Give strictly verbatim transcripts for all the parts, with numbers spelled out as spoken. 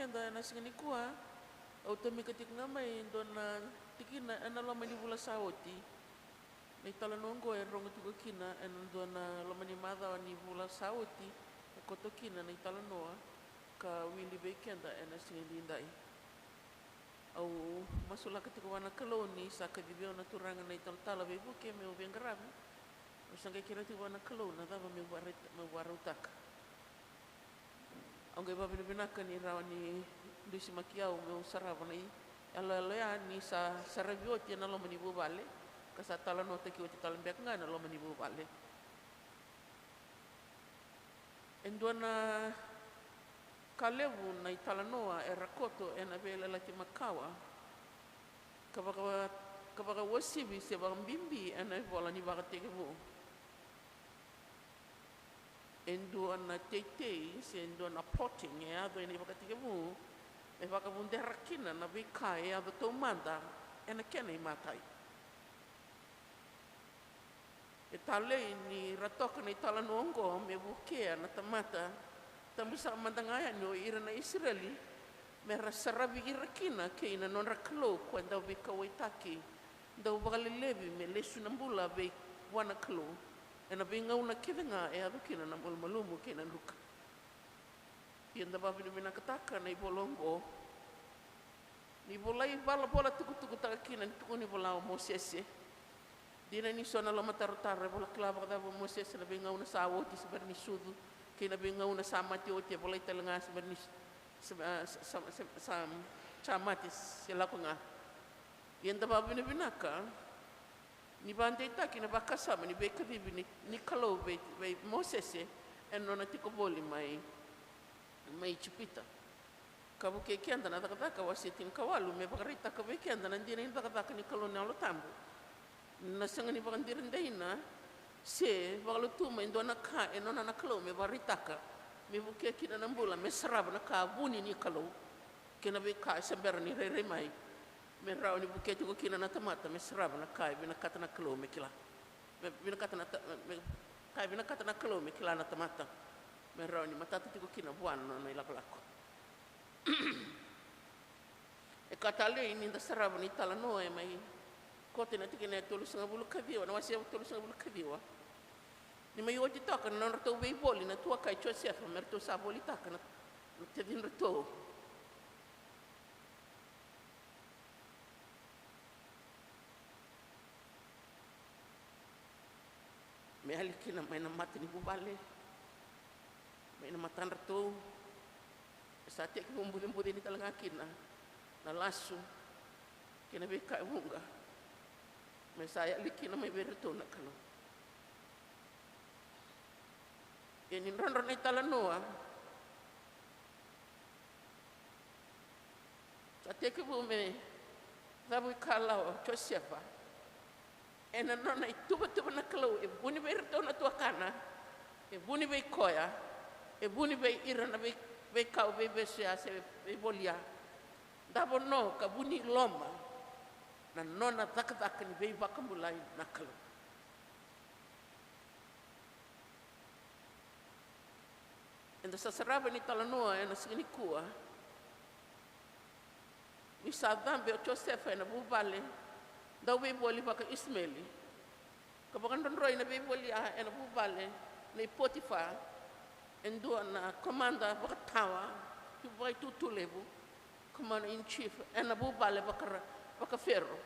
Eda ena siga nikua, au tomika tiko ga mai e dua na tikina ena loma ni vula sa oti. Na italanoa oqo e rogo tiko kina ena dua na loma ni macawa ni vula sa oti, e koto kina na italanoa ka wili vei keda ena siga edaidai. Au masulaka tiko vua na Kalou ni sa kacivi au na Turaga na italatala veivuke meu veiqaravi. Au sa qai kerea tiko vua na Kalou na cava meu varaita-, meu varautaka. Au qai vavinavinaka ni rawa ni dusimaki au meu sarava na iyaloyalo ya ni sa saravi oti ena loma ni vuvale, ka sa talanoataki oti tale beka ga ena loma ni vuvale. E dua na ka levu na italanoa era koto ena Veiyalayalati Makawa, ka vaka, ka vakauasivi se vakabibi ena ivola ni Vakatekivu. E dua na teitei se dua na plotting e yaco ena iVakatekivu me vakavudera kina na veika e yaco taumada ena kena imatai. E talei ni ra toka na italanoa oqo me vukea na tamata tabu saka mada ga yani o ira na Isireli, me ra saravi ira kina kei na nodra Kalou ko e dau veikauwaitaki, dau vakalelevi me lesu na bula vei, vua na Kalou ena veigauna kece ga e yaco kina na malumalumu kei na druka. Ia da vavinavinakataka na ivola oqo. Ni volai vala, vola tukutukutaka kina ni tukuni vola o Mosese. Dina ni so na lomatarotaro e vola kila vakacava o Mosese na veigauna sa oti se bera ni sucu, kei na veigauna sa mate oti e volai tale ga se bera ni s-, se, a, sa, sa, sa, sa, sa mate se lako ga. Ia da vavinavinaka ni vakadeitaki na vakasama ni veikacivi ni, ni Kalou vei, vei Mosese ena nona tiko voli mai, mai Ijipita. Ka vukei keda na Cakacaka wase tinikawalu me vakaraitaka vei keda na dina ni cakacaka ni Kalou na Yalo Tabu. Na sega ni vakadiridaina se vakalutuma e dua na ka e nona na Kalou me vakaraitaka, me vukea kina na bula me sarava na ka vuni ni Kalou kei na veika e se bera ni rairai mai, me rawa ni vukea tiko kina na tamata me sarava na ka e vinakata na Kalou me kila. Me vinakata na ta-, me, ka e vinakata na Kalou me kila na tamata, me rawa ni matata tiko kina vua na nona ilakolako. E ka talei ni da sarava na italanoa e mai koto ena tikina e tolusagavulu ka ciwa, na wase tolusagavulu ka ciwa. Ni mai oti toka na nodratou veivoli na tuakai Josefa me ratou sa volitaka na, na tacidratou. Me yali kina mai na mata ni vuvale, mai na matadratou, e sa tekivu bucebuceni tale ga kina na lasu kei na veika e vuqa, me sa yali kina mai vei iratou na Kalou. Ia ni drodro na italanoa, sa tekivu me cavuikalawa o Josefa ena nona ituvatuva na Kalou, e vuni vei iratou na tuakana, e vuni vei koya, e vuni vei ira na vei, veikau veivesu ya se veivoli ya. Davo no ka vuni loma na nona cakacaka ni veivakabulai na Kalou. Eda sa sarava ni talanoa ena siga nikua, ni sa cabe o Josefa ena vuvale dauveivoli vaka-Isimeli, ka vakadrodroi na veivoli ya ena vuvale nei Potifa, e dua na komada vakatawa, tu vakaitutu levu, commander in chief ena vuvale vaka, vaka-Fero,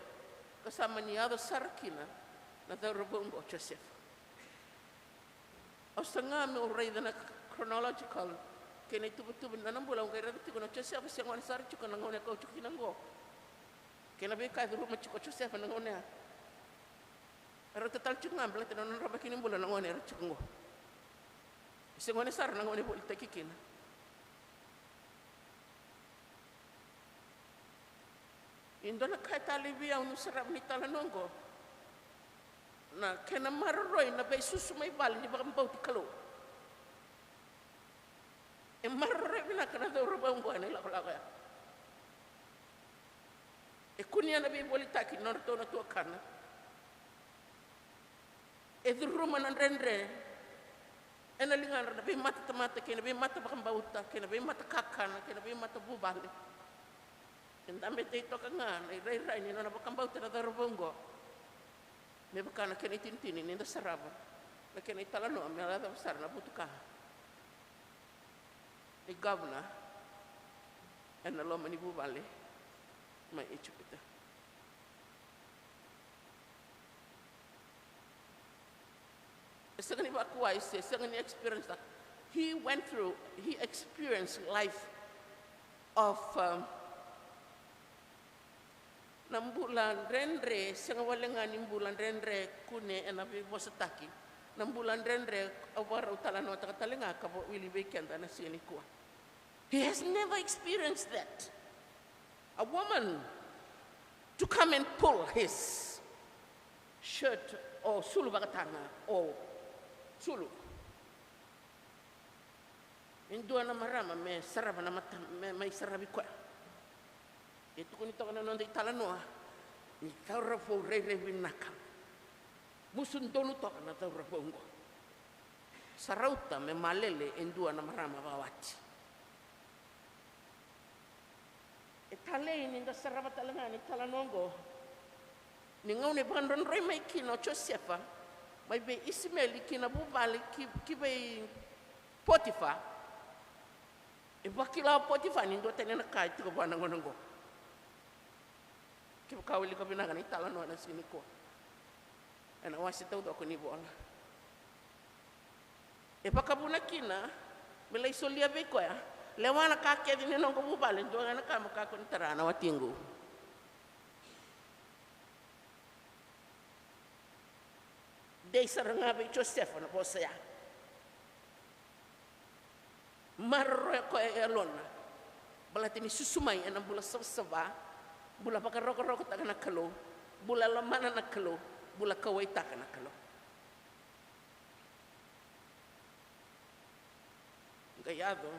ka sa mani yaco sara kina na cauravou oqo o Josefa. Au saga meu raica na chronological kei na ituvatuva ni nona bula, au qai raica tiko na Josefa se gone sara tiko na gauna e kau tiko kina oqo. Kei na veika e curuma tiko o Josefa na gauna ya. E rauta tale tiko ga baleta na nodra yabaki ni bula na gone era tiko oqo. Se gone sara na gauna e volitaki kina. E dua na ka e talei vei au niu sarava na italanoa oqo, na kena maroroi na veisusu mai vale ni vakabauti Kalou. E maroroi vinaka na cauravou oqo ena ilakolako ya. E kunea na veivolitaki ni nodratou na tuakana. E curuma na dredre ena ligadra na veimatatamata kei na veimata vakabauta kei na veimata kakana kei na veimata vuvale. E dabe dei toka ga na irairai ni nona vakabauta na cauravou oqo. Me vaka na kena itinitini ni da sarava na kena italanoa me yacova sara na vutuka ni gavana ena loma ni vuvale mai Ijipita. E sega ni vakuwai se sega ni experience. He went through, he experienced life of, um, na bula dredre, sega wale ga ni bula dredre kune ena veivosataki. Na bula dredre au vakarau talanoataka tale ga ka wili vei keda na siga nikua. He has never experienced that. A woman to come and pull his shirt or sulu vakataga or sulu. Me dua na marama me sarava na mata, me mai saravi koya. E tukuni toka na noda italanoa ni cauravou rairai vinaka. Musu donu toka na cauravou oqo. Sa rauta me malele e dua na marama vakawati. E talei ni da sarava tale ga ni talanoa oqo. Ni gauna e vakadrodroi mai kina o Josefa mai vei Isimeli ki na vuvale ki, ki vei Potifa. E vakila o Potifa ni dua tani na ka e tiko vua na gauna oqo. Kevaka o wilika vinaka na italanoa ena siga nikua ena wase taucoko ni vola. E vakavuna kina me lai solia vei koya, lewa na ka kece ni noqu vuvale, dua ga na ka mo kakua ni tara na watiqu. Dei sara ga vei Josefa na vosa ya. Maroroya koya e yalona baleta ni susu mai ena bula savasava, bula vakarokorokotaka na Kalou, bula lomana na Kalou, bula kauwaitaka na Kalou. Qai yaco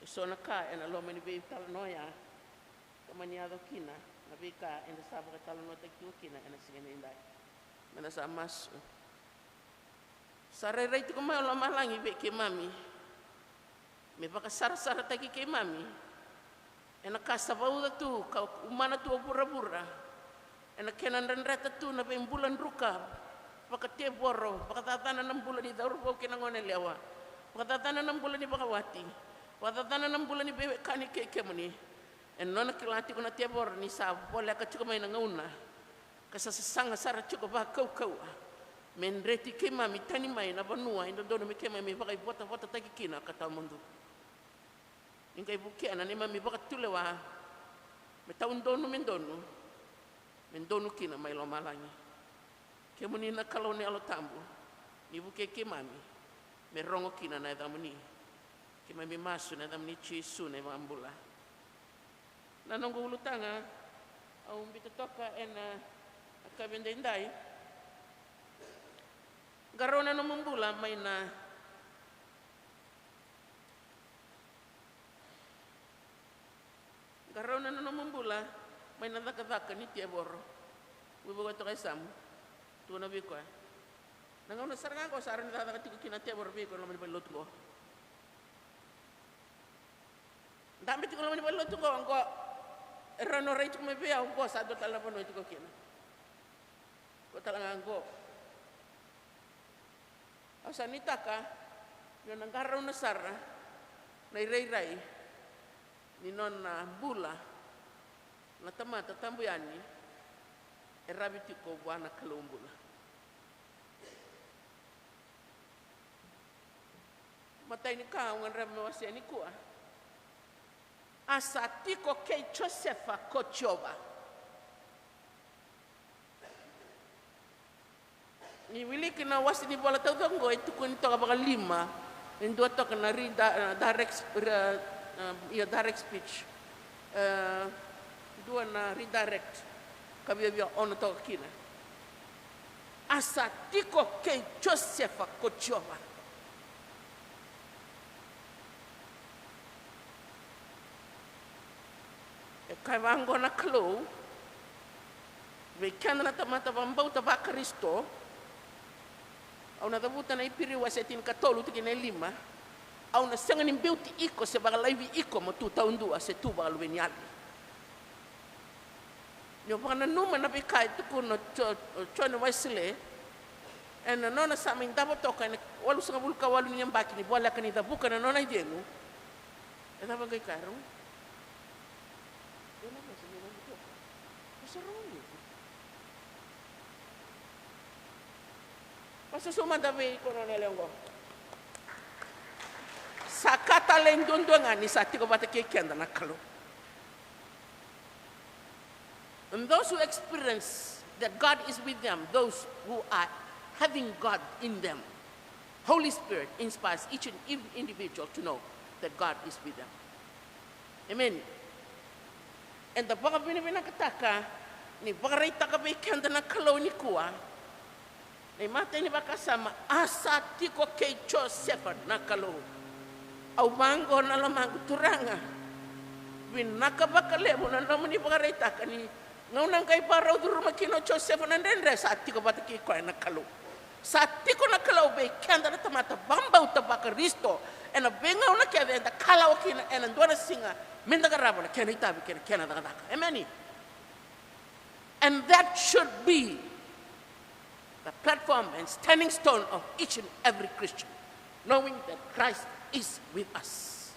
e so na ka ena loma ni veitalanoa ya, ka mani yaco kina na veika eda sa vakatalanoataki tiko kina ena siga nidai. Me na sa masu. Sa rairai tiko mai o lomalagi vei keimami me vakasarasarataki keimami ena ka sa vauca tu ka umana tu o vuravura, ena kena dredreta tu na veibula druka, vakatevoro, vakacacana na bula ni cauravou kei na goneyalewa, vakacacana na bula ni vakawati, vakacacana na bula ni veiwekani kei kemuni. E nona kila tiko na tevoro ni sa voleka tiko mai na gauna ka sa sasaga sara tiko vakaukauwa me dreti keimami tani mai na vanua e dodonu me keimami vakaivotavotataki kina ka tawamudu. Ni qai vukea na neimami vakatulewa me taudonu me donu, me donu kina mai lomalagi. Kemuni na Kalou na Yalo Tabu, ni vukei keimami me rogo kina na yacamuni. Keimami masu ena yacamuni Jisu na iVakabula. Na noqu ulutaga au biuta toka ena yakavi edaidai. Qarauna nomu bula mai na Qarauna na nomu bula mai na cakacaka ni tevoro. Vei koya toka e Samu, tukuna vei koya na gauna sara ga qo sa rawa ni cakacaka tiko kina na tevoro vei iko e loma ni valenilotu qo. Dabe tiko e loma ni valenilotu qo, qo e rawa ni rai tiko mai vei au, qo sa dua tale na vanua e tiko kina. Ko tale ga qo. Au sa nuitaka ni o na qarauna sara na irairai ni nona bula na tamata tabu yani e ravi tiko vua na Kalou bula. Matai ni ka au gadreva me wasea nikua. A sa tiko kei Josefa ko Jiova. Ni wiliki na wase ni vola taucoko oqo e tukuni toka vakalima, e dua toka na redi-, eh, direct, eh, eh, io, direct speech. Eh, dua na redirect ka viavia ono toka kina. A sa tiko kei Josefa ko Jiova. E kaya vaqo na Kalou vei keda na tamata vakabauta vaKarisito, Au na cavuta na Iperiu wase tinikatolu tikina e lima. Au na sega ni biuti iko se vakalaivi iko mo tu taudua se tu vakaluveniyali. Ni o vakananuma na veika e tukuna o Jo-, o John Wesley ena nona sa mai davo toka ena walusagavulu ka walu ni yabaki ni voleka ni cavuka na nona icegu. E cava qai kaya rau? Dua na vosa mai davo toka. Vosa rau ni. Vosa sou mada vei iko na lewe qo. Sa ka talei duadua ga ni sa tiko vata kei keda na Kalou. And those who experience that God is with them, those who are having God in them, Holy Spirit inspires each and every individual to know that God is with them. Amen. Eda vakavinavinakataka ni vakaraitaka vei keda na Kalou nikua. Na imatai ni vakasama, a sa tiko kei Josefa na Kalou. Au vaqo na lomaqu Turaga. Vinaka vakalevu na nomuni vakaraitaka ni gauna qai vakarau curuma kina o Josefa na dredre, sa tiko vata kei koya na Kalou. Sa tiko na Kalou vei keda na tamata vakabauta vaKarisito ena veigauna kece eda kalawa kina ena dua na siga, meda qarava na kena itavi kei na kena cakacaka. Emeni. And that should be the platform and standing stone of each and every Christian, knowing that Christ is with us.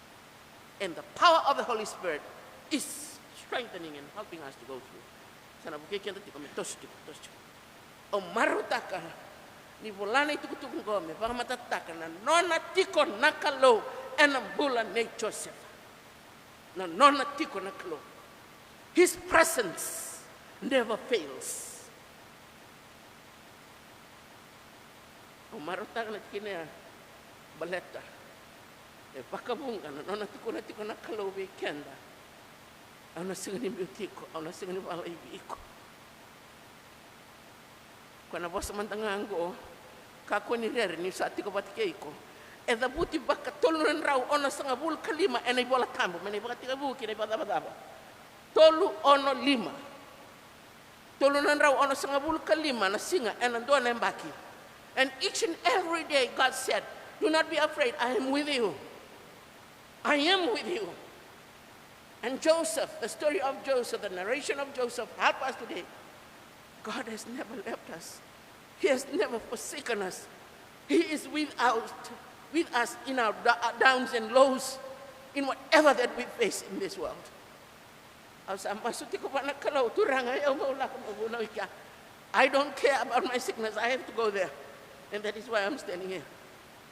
And the power of the Holy Spirit is strengthening and helping us to go through. Sa na vukei keda tiko me toso tiko, toso tiko. Au marautaka ni vola na itukutuku oqo me vakamatatataka na nona tiko na Kalou ena bula nei Josefa. Na nona tiko na Kalou. His presence never fails. Au marautaka na tikina ya baleta e vakavuqa na nona tukuna tiko na Kalou vei keda. Au na sega ni biuti iko, au na sega ni vakalaivi iko. Koya na vosa mada ga oqo, kakua ni rere niu sa tiko vata kei iko. E cavuti vaka tolu na drau onosagavulu ka lima ena iVola Tabu, mai na iVakatekivu ki na iVakacavacava. Tolu ono lima. Tolu na drau onosagavulu ka lima na siga ena dua na yabaki. And each and every day God said, "Do not be afraid, I am with you. I am with you." And Joseph, the story of Joseph, the narration of Joseph help us today. God has never left us. He has never forsaken us. He is with out, with us in our da-, downs and lows, in whatever that we face in this world. Au sa masu tiko vua na Kalou, Turaga, au meu lako meu vunau i kea. I don't care about my sickness, I have to go there. And that is why I'm standing here.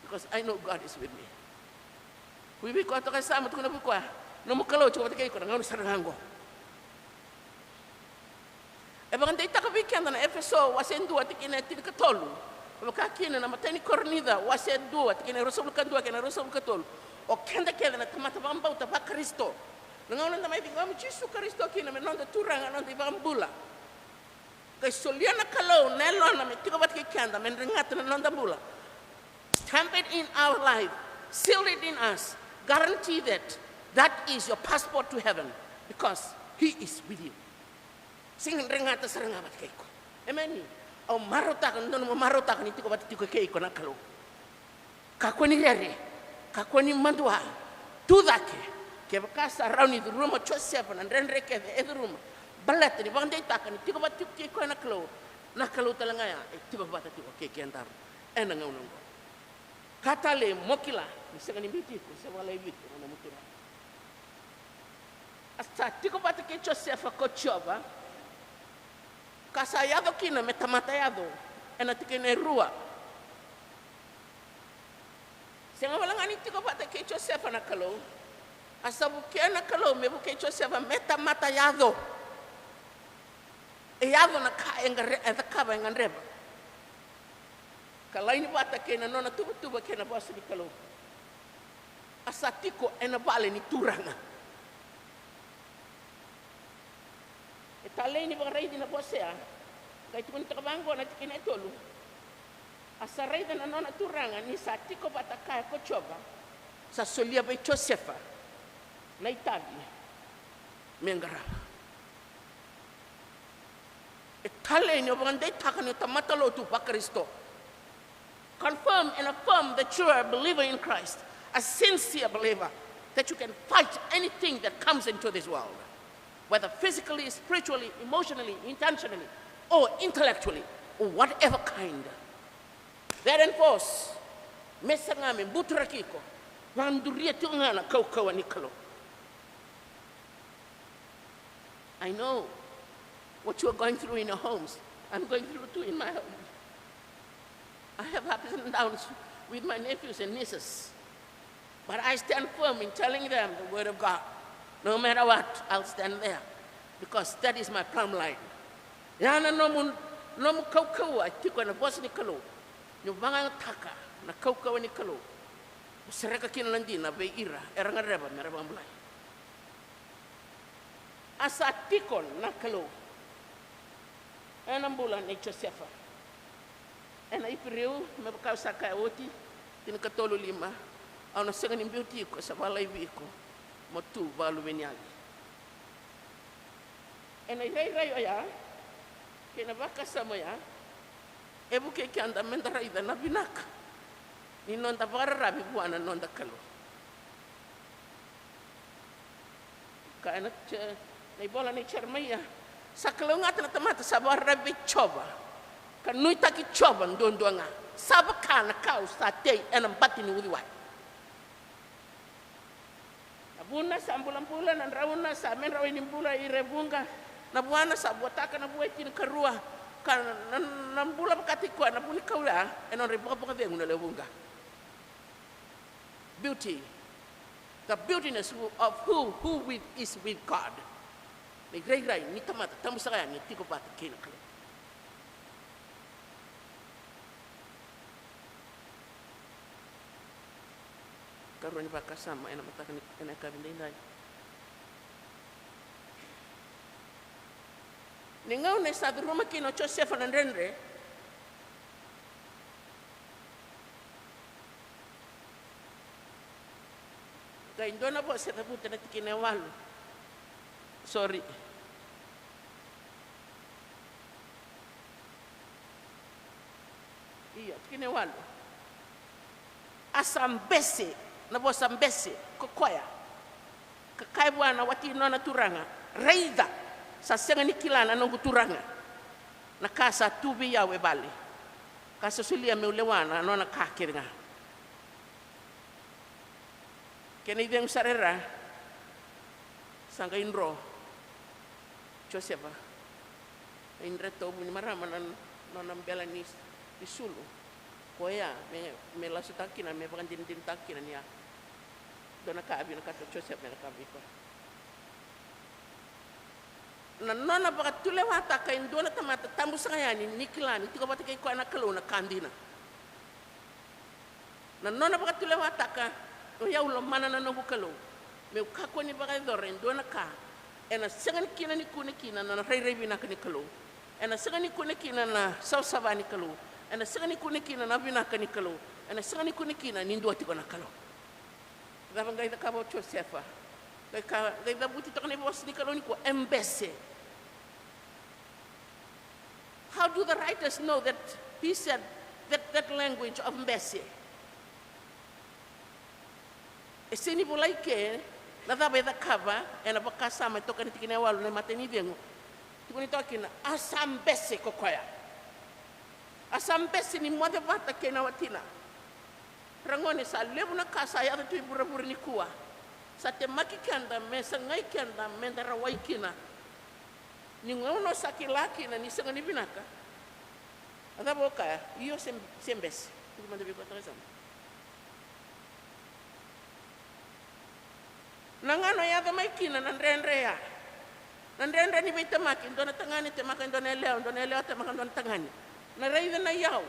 Because I know God is with me. Vei koya toka e Same, tukuna vei koya, nomu Kalou tiko vata kei iko na gauna sara ga oqo. E vakadeitaka vei keda na Efeso wase dua tikina e tinikatolu. E vaka kina na imatai ni Korinica wase dua tikina e ruasagavulu ka dua kei na ruasagavulu ka tolu. O keda kece na tamata vakabauta vaKarisito, na gauna da mai ciqomi Jisu Karisito kina me noda Turaga, noda iVakabula, qai solia na Kalou na Yalona me tiko vata kei keda me dregata na noda bula. Stamp it in our life, seal it in us, guarantee that that is your passport to heaven, because He is with you. Sega ni dregata sara ga vata kei iko. Emeni. Au marautaka, dodonu mo marautaka ni tiko vata tiko kei iko na Kalou. Kakua ni rere, kakua ni madua, tu cake. Kevaka sa rawa ni curuma o Josefa na dredre kece e curuma, baleta ni vakadeitaka ni tiko vata tiko kei koya na Kalou, na Kalou tale ga ya e tiko vata tiko kei kedaru ena gauna oqo. Ka talei mo kila ni sega ni biuti iko se vakalaivi iko na nomu Turaga. A sa tiko vata kei Josefa ko Jiova, ka sa yaco kina me tamata yaco, ena tikina e rua. Sega wale ga ni tiko vata kei Josefa na Kalou, a sa vukea na Kalou me vukei Josefa me tamata yaco. E yaco na ka e qare-, e cakava, e gadreva. Ka laini vata kei na nona tuvatuva kei na vosa ni Kalou. A sa tiko ena vale ni Turaga. E talei ni vakaraici na vosa ya, qai tukuni toka vaqo na tikina e tolu. A sa raica na nona Turaga ni sa tiko vata kaya ko Jiova, sa solia vei Josefa na itavi me qarava. E talei ni o vakadeitaka ni o tamata lotu vaKarisito. Confirm and affirm that you are a believer in Christ, a sincere believer, that you can fight anything that comes into this world, whether physically, spiritually, emotionally, intentionally, or intellectually, or whatever kind. That enforce, me saga me buturaki iko, vakaduria tiko ga na kaukauwa ni Kalou. I know what you are going through in your homes. I'm going through too in my home. I have ups and downs with my nephews and nieces. But I stand firm in telling them the word of God. No matter what, I'll stand there. Because that is my plumb line. Ya na nomu, nomu kaukauwa e tiko ena vosa ni Kalou. Ni vakayagataka na kaukauwa ni Kalou. Mo sereka kina na dina vei ira era gadreva me ra vakabulai. A sa tiko na Kalou ena bula nei Josefa. Ena Iperiu, me vaka au sa kaya oti, tinikatolu lima, au na sega ni biuti iko, sa vakalaivi iko, mo tu vakaluveniyali. Ena irairai oya kei na vakasama oya, e vukei keda me da raica na vinaka ni noda vakararavi vua na noda Kalou. Kaya na, na ivola nei Jeremaia, sa kalougata na tamata sa vakararavi vei Jiova, ka nuitaki Jiova duadua ga, sa vaka na kau sa tei ena bati ni uciwai. Na vuna sa bulabula, na drauna sa medrau ni bula ira e vuqa, na vuana sa vuataka na vua e tinikarua, ka na, na, na bula vakataki koya na vunikau ya, e nodra ivakavakacegu na lewe vuqa. Beauty. The beautiness who, of who, who with, is with God. Na irairai ni tamata tabu saka yani e tiko vata kei na Kalou. Karua ni vakasama ena mataka ni, ena yakavi daidai. Ni gauna e sa curuma kina o Josefa na dredre, qai dua na vosa e cavuta na tikina e walu. Sorry. Io, tikina e walu. A sa bese, na vosa bese, ko koya. Ka kaya vua na wati nona turaga, raica, sa sega ni kila na noqu turaga na ka sa tu vei au e vale, ka sa solia meu lewa na nona ka kece ga. Kena icegu sara e ra, sa qai dro Josefa, e dre tovu ni marama na nona bela ni, ni sulu. Koya me, me lasutaka kina, me vakadinadinataka kina ni a dua na ka a vinakata o Josefa me cakava vei koya. Na nona vakatulewataka e dua na tamata tabu saka yani ni kila ni tiko vata kei koya na Kalou na ka dina. Na nona vakatulewataka, o yau lomana na noqu Kalou, meu kakua ni vakayacora e dua na ka ena sega ni kina ni kune kina na rairai vinaka ni Kalou, ena sega ni kune kina na savasava ni Kalou, ena sega ni kune kina na vinaka ni Kalou, ena sega ni kune kina ni dua tiko na Kalou. Cava qai cakava o Josefa? Qai ka, qai cavuti toka na ivosa ni Kalou nikua, e bese. How do the writers know that he said that, that language of bese? E sega ni volai ke na cava e cakava ena vakasama e toka ena tikina e walu na imatai ni cegu. Tukuni toka kina, a sa bese ko koya. A sa bese ni moce vata kei na watina. Ragone, sa levu na ka sa yaco tu i vuravura nikua. Sa temaki keda me sagai keda me da rawai kina. Ni gauna o sa kila kina ni sega ni vinaka, a cava o kaya? Io, se, se bese. Tuku mada vei koya toka e yasamu. Na gauna e yaco mai kina na dredre ya. Na dredre ni veitemaki, dua na tagane temaka e dua na yalewa, dua na yalewa temaka dua na tagane. Na raica na iyau,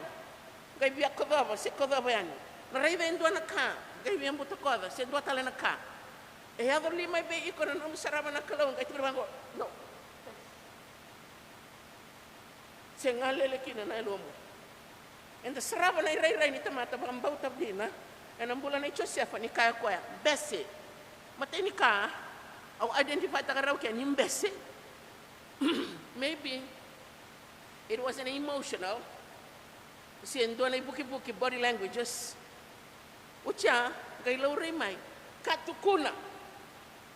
qai via kocova se kocova yani. Na raica e dua na ka, qai via butakoca se dua tale na ka. E yaco li mai vei iko na nomu sarava na Kalou, qai tukuna vaqo, no. Se galele kina na yalomu. Eda sarava na irairai ni tamata vakabauta dina ena bula nei Josefa ni kaya o koya, bese. Matai ni ka au identify-taka rawa kina ni bese. Maybe it was an emotional Se dua na ivukivuki, body languages. Oti ya, qai laurai mai ka tukuna.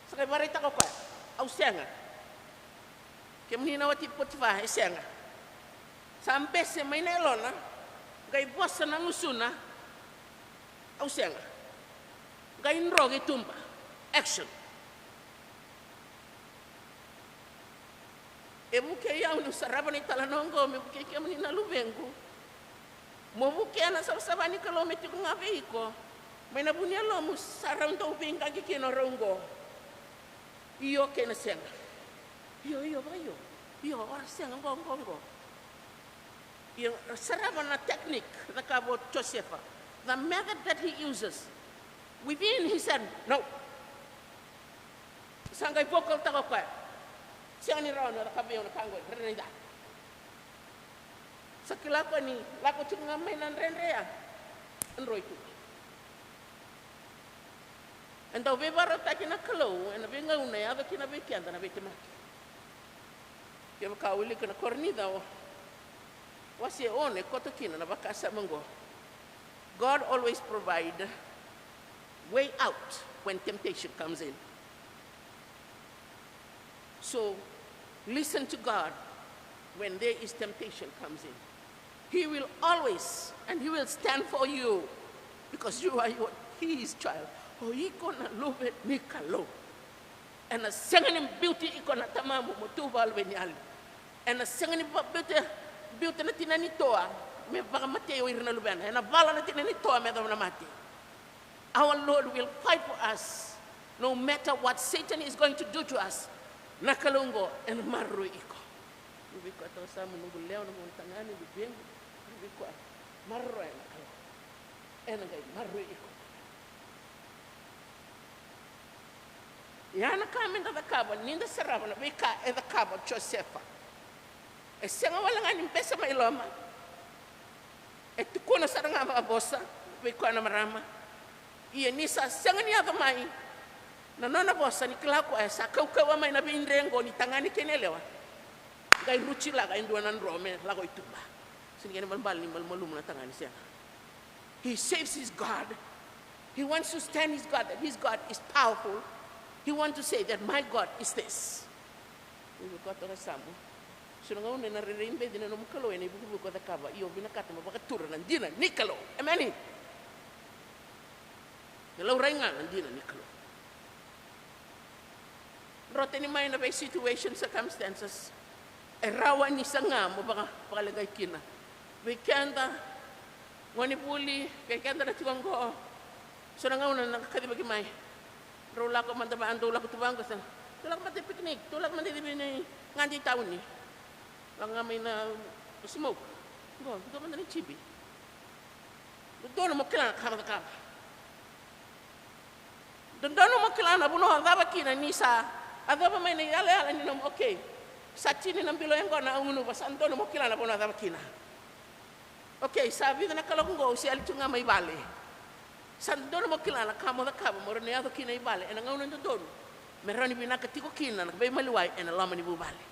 Sa qai vakaraitaka o koya, au sega. Kemuni na wati Potifa, e sega. Sa bese mai na yalona, qai vosa na gusuna, au sega. Qai dro ki tuba. Action. E vukei au niu sarava na italanoa oqo me vukei kemuni na luvequ. Mo vukea na savasava ni Kalou me tiko ga vei iko. Mai na vu ni yalomu sa rau dau veiqaqi kina o rau oqo. Io kei na sega. Io, io, vakaio. Io, o ra sega oqo, oqo, oqo. Io, sarava na technique na ka vou Josefa. The method that he uses. Within, he said, "No." Sa qai vocal taka o koya. Sega ni rawa ni o cakava vei au na ka oqo, rere ni ca. Sa kila o koya ni lako tiko ga mai na dredre ya, e droi tu. E dau veivakarautaki na Kalou ena veigauna e yaco kina vei keda na veitemaki. Kevaka o wilika na Korinica, o wase ono e koto kina na vakasama oqo. God always provide way out when temptation comes in. So listen to God when there is temptation comes in. He will always, and he will stand for you because you are your, his child. O iko na luve ni Kalou. Ena sega ni biuti iko na tamamu mo tu vakaluveniyali. Ena sega ni biuti, biuti na tina ni toa me vakamatei o ira na luvena. Ena vala na tina ni toa me yacova na mate. Our Lord will fight for us no matter what Satan is going to do to us. Na Kalou oqo ena maroroi iko. Vei koya tau sa mu noqu lewa, noqu tagane, luvequ, vei koya maroroya na Kalou. Ena qai maroroi iko. Ia na ka me da cakava ni da sarava na veika e cakava o Josefa. E sega wale ga ni bese mai loma. E tukuna sara ga vakavosa vei koya na marama. Ia ni sa sega ni yaco mai na nona vosa ni kila o koya sa kaukauwa mai na veidre oqo ni tagane kei na yalewa. Qai ruci laka e dua na dro me lako i tuba. Sega ni kena ibalebale ni malumalumu na tagane, sega. He saves his God. He wants to stand his God, that his God is powerful. He wants to say that my God is this. Io, vei koya toka e yasamu. So na gauna ena rairai beci na nomu Kalou ena ivukivuki o cakava, io, vinakata mo vakatura na dina ni Kalou. Emeni. Me laurai ga na dina ni Kalou. Drotani mai na vei situation, circumstances e rawa ni saga mo vaka, vakaleqai kina. Vei keda gonevuli, vei keda na tiko oqo, so na gauna na kacivaki mai. Drau lako mada va, dou lako tu vaqo, sa dou lako mada i picnic, dou lako mada i civi ni gadi i tauni. Lako ga mai na smoke. Qo, dou mada na jibi. Dodonu mo kila na ka mo cakava. Dodonu mo kila na vanua o cava kina ni sa yacova mai na iyalayala ni nomu, okay. Sa tini na bilo yaqona au gunuva, sa dodonu mo kila na vanua o cava kina. Okay, sa vica na kaloko qo au se yali tu ga mai vale. Sa dodonu mo kila na ka mo cakava mo rawa ni yaco kina i vale ena gauna dodonu, me rawa ni vinaka tiko kina na veimaliwai ena loma ni vuvale.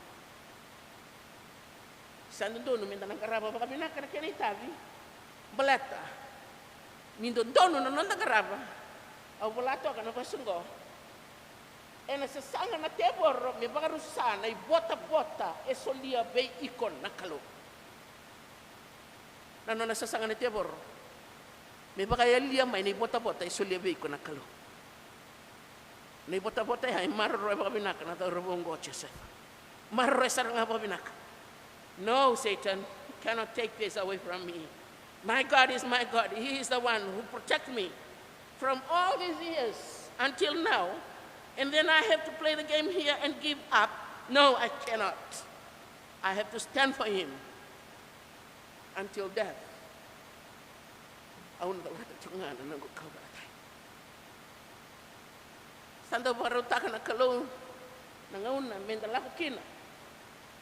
Sa dodonu meda na qarava vakavinaka na kena itavi. Baleta ni dodonu na noda qarava. Au vola toka na vosa oqo. Ena sasaga na tevoro me vakarusa na ivotavota e solia vei iko na Kalou. Na nona sasaga na tevoro me vakayalia mai na ivotavota e solia vei iko na Kalou. Na ivotavota ya e maroroya vakavinaka na cauravou oqo o Josefa. Maroroya sara ga vakavinaka. No, Satan, you cannot take this away from me. My God is my God. He is the one who protect me from all these years until now. And then I have to play the game here and give up. No, I cannot. I have to stand for him until death. Au na caurata tiko ga na noqu kauveilatai. Sa dau vakarautaka na Kalou na gauna meda lako kina,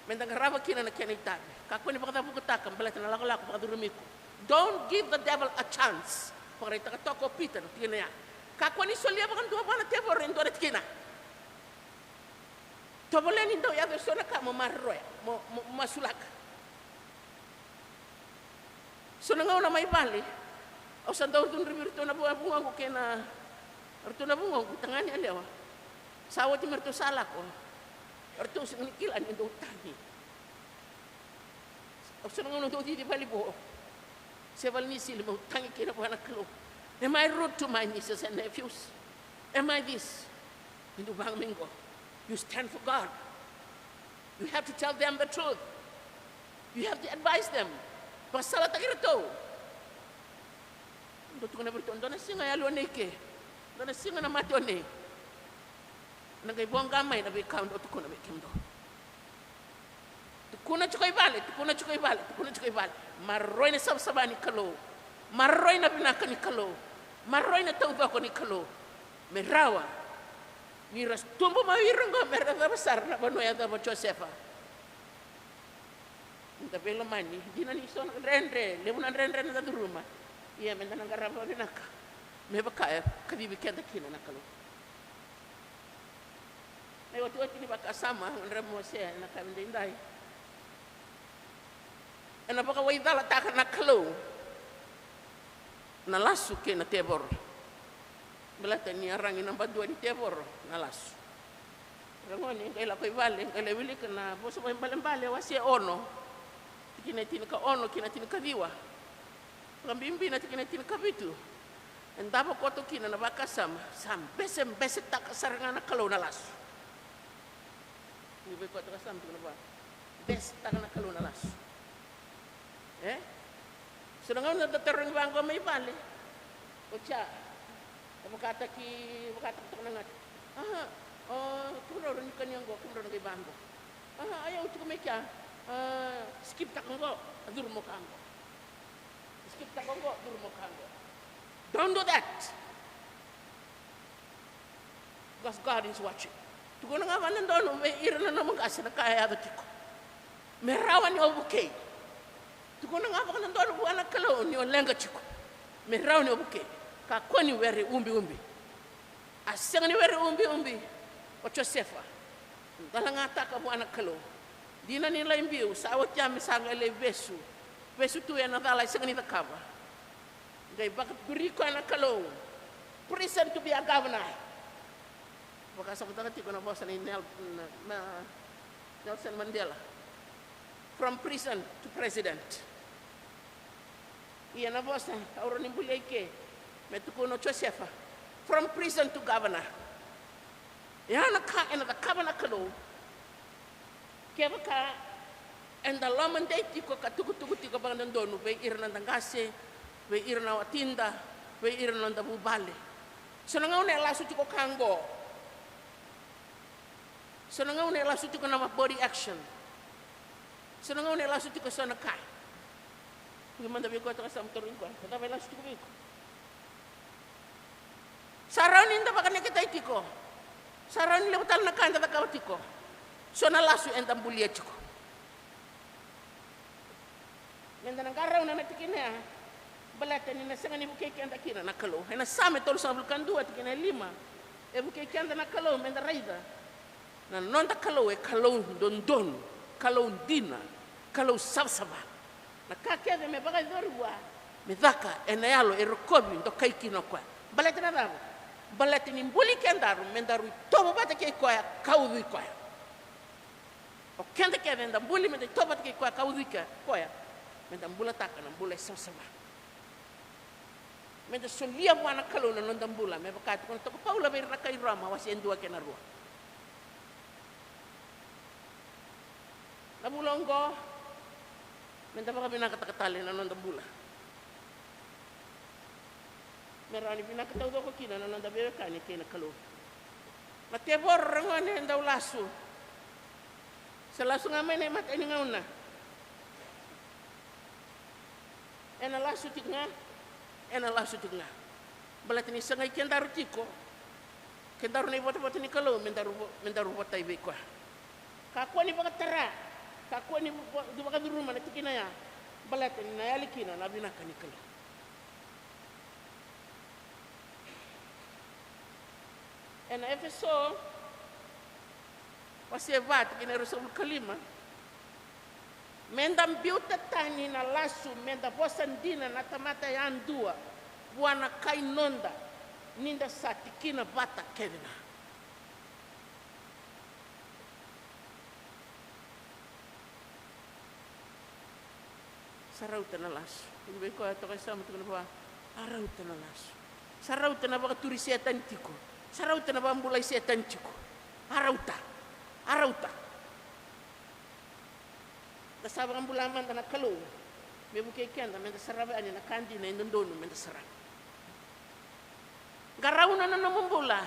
meda qarava kina na kena itavi. Kakua ni vakacavukataka baleta na lakolako vakacurumi iko. Don't give the devil a chance. Vakaraitaka toka o Pita na tikina ya. Kakua ni solia vakadua vua na tevoro e dua na tikina. Tovolea ni dau yaco eso na ka mo maroroya, mo, mo masulaka. So na gauna mai vale, au sa dau cudruvi iratou na vu-, vugoqu kei na, ratou na vugoqu, tagane yalewa. Sa oti me ratou sa lako, ratou sega ni kila ni dou tagi. Au sa na gauna dou cici vale vou se vale ni sili meu tagi kina vua na Kalou. Am I rude to my nieces and nephews? Am I this? Ni dou vaga mai qo. You stand for God. You have to tell them the truth. You have to advise them. Vakasalataki iratou. Dou tukuna vei iratou, dua na siga e yali o nei ke, dua na siga na mate o nei. Na qai voqa mai na veika au dau tukuna vei kemudou. Tukuna tiko i vale, tukuna tiko i vale, tukuna tiko i vale. Maroroi na savasava ni Kalou. Maroroi na vinaka ni Kalou. Maroroi na taucoko ni Kalou. Me rawa ni ra tubu mai ira oqo me ra yacova sara na vanua e yacova o Josefa. Ni da veilomani, dina ni so na dredre, levu na dredre eda curuma. Ia me da na qarava vinaka me vaka e kacivi keda kina na Kalou. Na iotioti ni vakasama, gadreva me wasea ena yakavi daidai. Ena vakawaicalataka na Kalou na lasu kei na tevoro. Baleta ni yaragi naba dua ni tevoro na lasu. Ragone, qai lako i vale, qai lai wilika na Vosa Vakaibalebale wase ono, tikina e tinikaono ki na tinikaciwa. Vakabibi na tikina e tinikavitu. E davo koto kina na vakasama, sa besebesetaka sara ga na Kalou na lasu. Ni vei koto ka sa tukuna vua, besetaka na Kalou na lasu. E? So na gauna da tarogi vaqo mai vale. Oti ya, e vakataki, vakataki toka na gata. Aha, o, kemudrau ni kania qo, kemudrau na qai vaqo. Aha, a, ia au tiko mai kea. A, skip taka qo, a curu mo ka qo. Skip taka qo, a curu mo ka qo. Don't do that. Because God is watching. Tukuna ga vakadodonu vei ira na nomu qase na ka e yaco tiko, me rawa ni o vukei. Tukuna ga vakadodonu vua na Kalou ni o leqa tiko, me rawa ni o vukei. Kakua ni were ubiubi. A sega ni were ubiubi o Josefa. Calagataka vua na Kalou. Dina ni lai biu, sa oti ya me sa qai lai vesu. Vesu tu ena cala e sega ni cakava. Qai vakaduri koya na Kalou. Prison to be a governor. Vakasamataka tiko na vosa nei Nel-, na, na Nelson Mandela. From prison to president. Ia na vosa au rawa ni bulia i ke me tukuna o Josefa, from prison to governor. Ia na ka ena cakava na Kalou. Kevaka eda lomadei tiko ka tukutuku tiko vakadodonu vei ira na noda qase, vei ira na watida, vei ira na noda vuvale. So na gauna e lasu tiko ka qo. So na gauna e lasu tiko na body action. So na gauna e lasu tiko so na ka. Vei mada vei koya toka sa mo tarogi koya, na cava e lasu tiko vei iko? Sa rawa ni da vakaneketai tiko. Sa rawa ni levu tale na ka eda cakava tiko. So na lasu eda bulia tiko. Meda na qarauna na tikina ya, baleta ni na sega ni vukei keda kina na Kalou. Ena Same tolusagavulu ka dua tikina e lima, e vukei keda na Kalou meda raica na noda Kalou e Kalou dodonu, Kalou dina, Kalou savasava. Na ka kece me vakayacori vua me caka ena yalo e rokovi dokai kina o koya. Baleta na cava? Baleta ni buli kedaru me daru itovo vata kei koya ka ucui koya. O keda kece eda buli meda itovo vata kei koya ka ucui koya, meda bulataka na bula e savasava. Meda solia vua na Kalou na noda bula, me vaka e tukuna toka o Paula vei ira na kai Roma, wase e dua kei na rua. Na vula oqo, meda vakavinakataka tale na noda bula, me rawa ni vinaka taucoko kina na noda veiwekani kei na Kalou. Na tevoro, ragone, e dau lasu. Se lasu ga mai na imatai ni gauna, ena lasu tiko ga. Ena lasu tiko ga. Baleta ni sagai kedaru tiko, kedaru na ivotavota ni Kalou, me daru vo-, me daru votai vei koya. Kakua ni vakatara, kakua ni vo-, ni vakacuruma na tikina ya. Baleta ni na yali kina na vinaka ni Kalou. Ena Efeso wase va, tikina e ruasagavulu ka lima. Me da biuta tani na lasu, me da vosa dina na tamata yadua vua na kai noda, ni da sa tikina vata kece ga. Sa rauta na lasu. Kunu vei koya toka e samu tukuna vua, a rauta na lasu. Sa rauta na vakaturi Setani tiko. Sa rauta na vakabulai Setani tiko. A rauta. A rauta. Da sa vakabula mada na Kalou me vukei keda me da sarava yani na ka dina e dodonu me da sarava. Qarauna na nomu bula.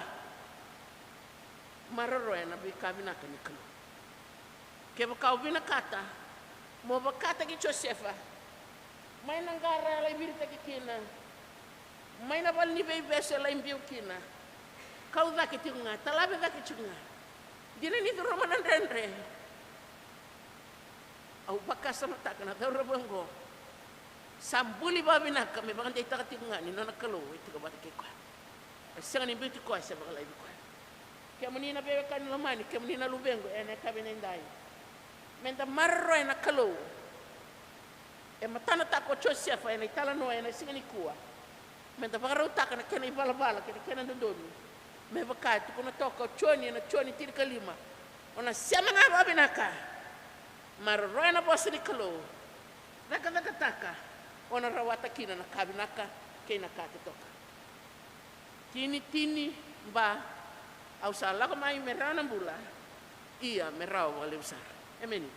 Maroroya na veika vinaka ni Kalou. Kevaka o vinakata mo vakataki Josefa mai na qara e lai viritaki kina, mai na vale ni veivesu e lai biu kina, kau cake tiko ga, talave cake tiko ga, dina ni curuma na dredre. Au vakasamataka na cauravou oqo sa buli vakavinaka me vakadeitaka tiko ga ni nona Kalou e tiko vata kei koya. E sega ni biuti koya se vakalaivi koya. Kemuni na veiwekani lomani, kemuni na luvequ ena yakavi edaidai, me da maroroya na Kalou. E matanataka o Josefa ena italanoa ena siga nikua. Me da vakarautaka na kena ivalavala kei na kena dodonu. Me vaka e tukuna toka o Joni ena Joni tinikalima, o na sema ga vakavinaka, maroroya na vosa ni Kalou, cakacakataka, o na rawata kina na ka vinaka kei na ka totoka. Tinitini, ba, au sa lako mai me rawa na bula, ia me rawa vakalevu sara. Emeni.